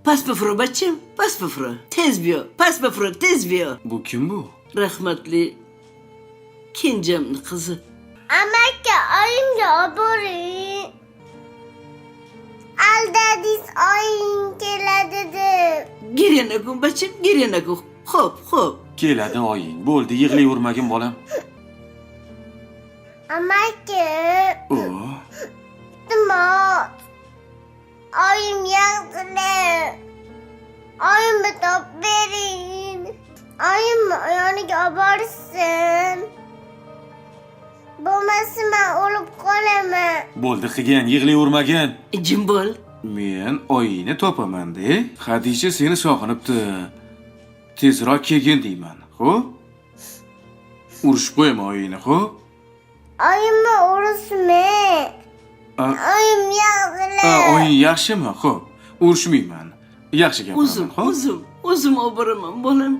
Past bufro, bacham, past bufro. Tez biyo, past bufro, tez biyo. Bu kim bu? Rahmatli kenjamni qizi. Amaki, oyimga olib. Aldadingiz, oying keladi deb. Girya nakun, bacham, girya nakun. Xo'p, xo'p. Keladi oying. Bo'ldi, yig'layvermagin, bolam. Amaki, O, iltimos. Oyim yaxshilar. Oyimni topib bering. Oyimni yoniga olib borsin. Bo'lmasa men o'lib qolaman. Bo'ldi, qilgin, yig'layvermagin. Jim bo'l. Men oyingni topaman-de. Xadisha seni sog'inibdi. Tezroq kelgin deyman, xo'p? Urushib qo'yma oyingni, xo'p? Oyimni urishma. Oyim yaxshilar. Oying yaxshimi? Xo'p. Urushmayman. Yaxshi O'zim, gapiraman, xo'p? o'zim, o'zim olib boraman, bolam.